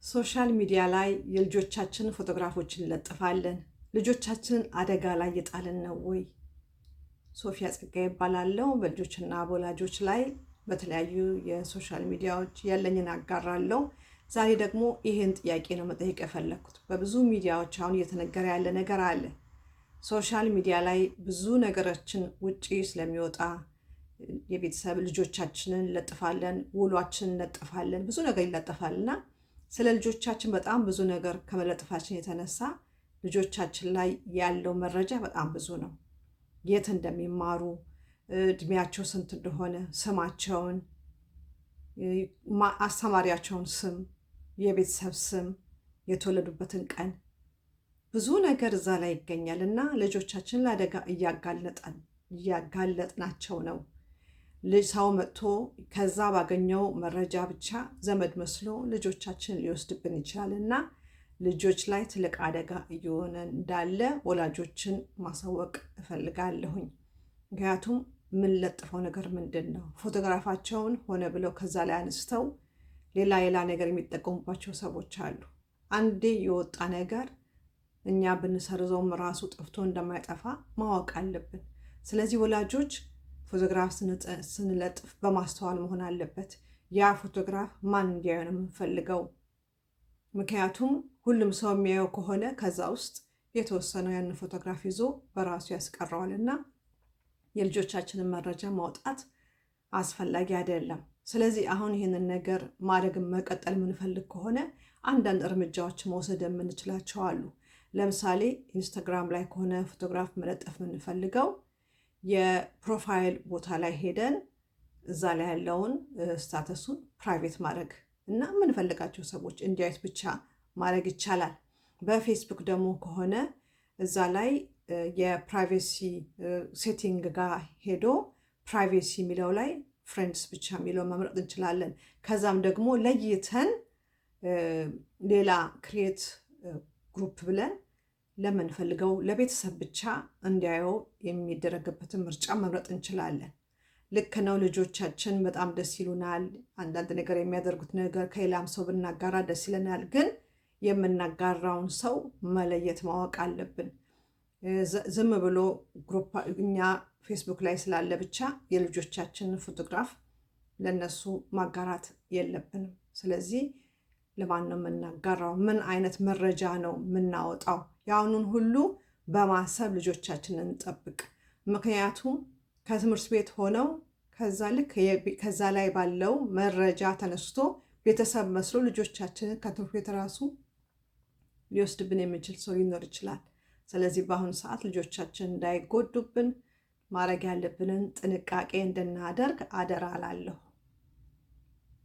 Social media ላይ የልጆቻችንን ፎቶግራፎች እንለጥፋለን። ልጆቻችንን አደጋ ላይ እየጣልን ነው ወይ? ሶፊያ ጸጋዬ እባላለሁ። በልጆችና በወላጆች ላይ በተለያዩ የ social media ዎች ያለኝን አጋራለሁ። ዛሬ ደግሞ ይህን ጥያቄ ነው መጠየቅ የፈለግኩት። በብዙ ሚዲያዎች አሁን እየተነገረ ያለ ነገር አለ። Social media ላይ ብዙ ነገሮችን ውጪ ስለሚወጣ የቤተሰብ ልጆቻችንን እንለጥፋለን፣ ውሏችንን እንለጥፋለን፣ ብዙ ነገር ይለጠፋል። እና ስለ ልጆቻችን በጣም ብዙ ነገር ከመለጠፋችን የተነሳ ልጆቻችን ላይ ያለው መረጃ በጣም ብዙ ነው። የት እንደሚማሩ፣ እድሜያቸው ስንት እንደሆነ፣ ስማቸውን፣ አስተማሪያቸውን ስም፣ የቤተሰብ ስም፣ የተወለዱበትን ቀን፣ ብዙ ነገር እዛ ላይ ይገኛል። እና ልጆቻችንን ለአደጋ እያጋለጥናቸው ነው። ልጅ ሰው መጥቶ ከዛ ባገኘው መረጃ ብቻ ዘመድ መስሎ ልጆቻችንን ሊወስድብን ይችላል። እና ልጆች ላይ ትልቅ አደጋ እየሆነ እንዳለ ወላጆችን ማሳወቅ እፈልጋለሁኝ። ምክንያቱም የምንለጥፈው ነገር ምንድን ነው? ፎቶግራፋቸውን ሆነ ብለው ከዛ ላይ አንስተው ሌላ ሌላ ነገር የሚጠቀሙባቸው ሰዎች አሉ። አንዴ የወጣ ነገር እኛ ብንሰርዘውም ራሱ ጠፍቶ እንደማይጠፋ ማወቅ አለብን። ስለዚህ ወላጆች ፎቶግራፍ ስንለጥፍ በማስተዋል መሆን አለበት። ያ ፎቶግራፍ ማን እንዲያየው ነው የምንፈልገው? ምክንያቱም ሁሉም ሰው የሚያየው ከሆነ ከዛ ውስጥ የተወሰነው ያንን ፎቶግራፍ ይዞ በራሱ ያስቀረዋል። እና የልጆቻችንን መረጃ ማውጣት አስፈላጊ አይደለም። ስለዚህ አሁን ይህንን ነገር ማድረግ መቀጠል የምንፈልግ ከሆነ አንዳንድ እርምጃዎች መውሰድ የምንችላቸው አሉ። ለምሳሌ ኢንስታግራም ላይ ከሆነ ፎቶግራፍ መለጠፍ የምንፈልገው የ profile ቦታ ላይ ሄደን እዛ ላይ ያለውን status ኡን private ማድረግ እና የምንፈልጋቸው ሰዎች እንዲያዩት ብቻ ማድረግ ይቻላል። በፌስቡክ ደግሞ ከሆነ እዛ ላይ የ privacy setting ጋር ሄዶ privacy የሚለው ላይ friends ብቻ የሚለው መምረጥ እንችላለን። ከዛም ደግሞ ለይተን ሌላ create group ብለን ለምንፈልገው ለቤተሰብ ብቻ እንዲያየው የሚደረግበትን ምርጫ መምረጥ እንችላለን። ልክ ነው። ልጆቻችን በጣም ደስ ይሉናል። አንዳንድ ነገር የሚያደርጉት ነገር ከሌላም ሰው ብናጋራ ደስ ይለናል። ግን የምናጋራውን ሰው መለየት ማወቅ አለብን። ዝም ብሎ group እኛ ፌስቡክ ላይ ስላለ ብቻ የልጆቻችንን ፎቶግራፍ ለነሱ ማጋራት የለብንም። ስለዚህ ለማን ነው የምናጋራው? ምን አይነት መረጃ ነው የምናወጣው? የአሁኑን ሁሉ በማሰብ ልጆቻችንን እንጠብቅ። ምክንያቱም ከትምህርት ቤት ሆነው ከዛ ልክ ከዛ ላይ ባለው መረጃ ተነስቶ ቤተሰብ መስሎ ልጆቻችንን ከትምህርት ቤት ራሱ ሊወስድብን የሚችል ሰው ሊኖር ይችላል። ስለዚህ በአሁኑ ሰዓት ልጆቻችን እንዳይጎዱብን ማድረግ ያለብንን ጥንቃቄ እንድናደርግ አደራ እላለሁ።